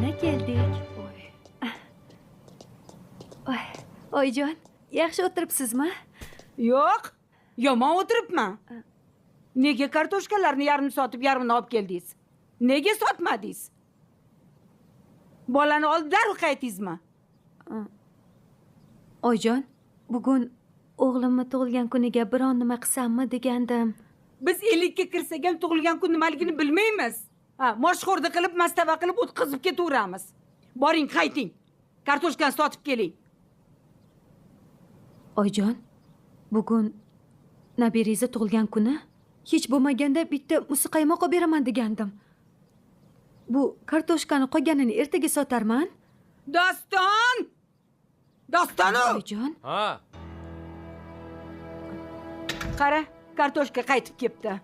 Mana keldik. Oy. Oyijon, yaxshi o'tiribsizmi? Yo'q, yomon o'tiribman. Nega kartoshkalarni yarmini sotib, yarmini olib keldingiz? Nega sotmadingiz? Bolani olib darrov qaytdingizmi? Oyijon, bugun o'g'limni tug'ilgan kuniga biron nima qilsammi degandim. Biz 50 ga kirsak ham tug'ilgan kun nimaligini bilmaymiz. Ha, moshxo'rda qilib, mastava qilib o'tkazib ketaveramiz. Boring, qayting. Kartoshkani sotib keling. Oyijon, bugun nabirangizni tug'ilgan kuni. Hech bo'lmaganda bitta muzqaymoq olib beraman degandim. Bu kartoshkani qolganini ertaga sotarman. Doston! Dostonu! Oyijon. Ha. Qara, kartoshka qaytib kelibdi.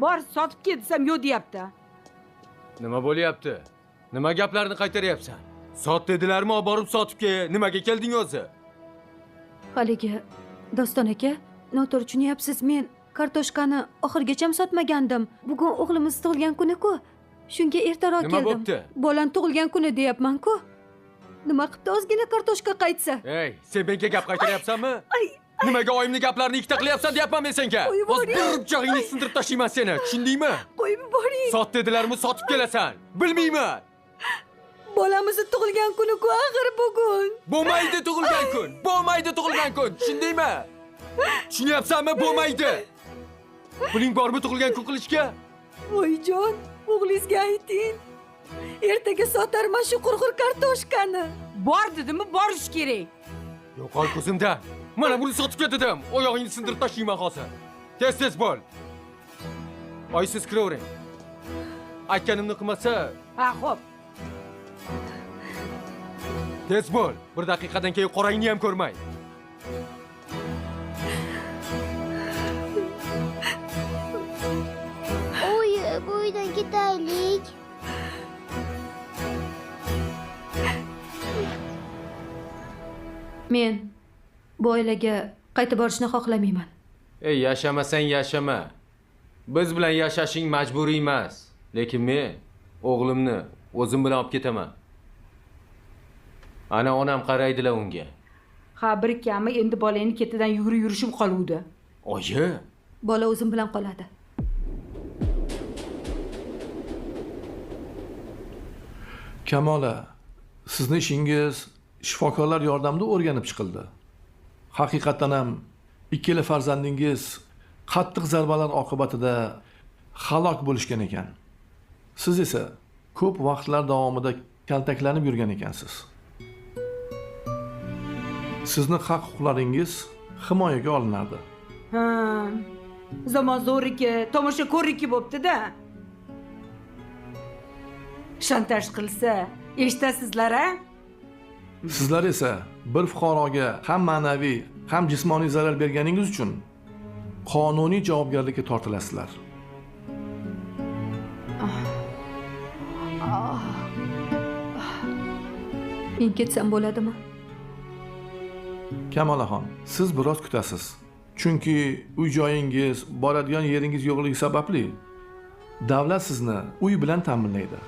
Bor, sotib kel desam yo'q deyapti. Nima bo'lyapti? Nima gaplarni qaytaryapsan? Sot dedilarmi, olib borib sotib kel. Nimaga kelding o'zi? Haligi Doston aka, noto'g'ri tushunyapsiz. Men kartoshkani oxirigacha sotmagandim. Bugun o'g'limiz tug'ilgan kuni-ku. Shunga ertaroq Nima keldim. bo'pti? Bolam tug'ilgan kuni deyapman-ku. Nima qilibdi ozgina kartoshka qaytsa? Ey, sen menga gap qaytaryapsanmi? Ay, Nimaga oyimni gaplarini ikkita qilyapsan deyapman men senga. Qo'yib Hozir yuboring. bir pichog'ingni sindirib tashlayman seni, tushundingmi? Qo'yib yuboring. Sot dedilarmi, sotib kelasan. Bilmayman. Bolamizni tug'ilgan kuni-ku axir bugun. Bo'lmaydi tug'ilgan kun. Bo'lmaydi tug'ilgan kun, tushundingmi? Tushunyapsanmi? Bo'lmaydi. Puling bormi tug'ilgan kun qilishga? Oyijon, o'g'lingizga ayting. Ertaga sotarman shu qurg'ur kartoshkani. Bor dedimmi, borish kerak. Yo'qol ko'zimdan. Mana buni sotib ket dedim. Oyog'ingni sindirib tashlayman hozir. Tez-tez bo'l. Oy, siz kiravering. Aytganimni qilmasa, Ha, xo'p. Tez bo'l. Bir daqiqadan keyin qorangni ham ko'rmay. Oy, bu uydan ketaylik. Men bu oilaga qaytib borishni xohlamayman. Ey, yashamasang yashama. Biz bilan yashashing majburiy emas. Lekin men o'g'limni o'zim bilan olib ketaman. Ana onam qaraydilar unga. Ha, bir kami endi bolangni ketidan yugurib yurishim qoluvdi. Oyi. Bola o'zim bilan qoladi. Kamola, sizni ishingiz shifokorlar yordamida o'rganib chiqildi. Haqiqatan ham ikkala farzandingiz qattiq zarbalar oqibatida halok bo'lishgan ekan. Siz esa ko'p vaqtlar davomida kaltaklanib yurgan ekansiz. Sizni haq-huquqlaringiz himoyaga olinardi. Ha. Zamon zo'riki, tomosha ko'riki bo'pti-da. Shantaj qilsa, eshitasizlar a? Sizlar esa bir fuqaroga ham ma'naviy, ham jismoniy zarar berganingiz uchun qonuniy javobgarlikka tortilasizlar. Men ketsam bo'ladimi? Kamolaxon, siz biroz kutasiz. Chunki uy joyingiz, boradigan yeringiz yo'qligi sababli davlat sizni uy bilan ta'minlaydi.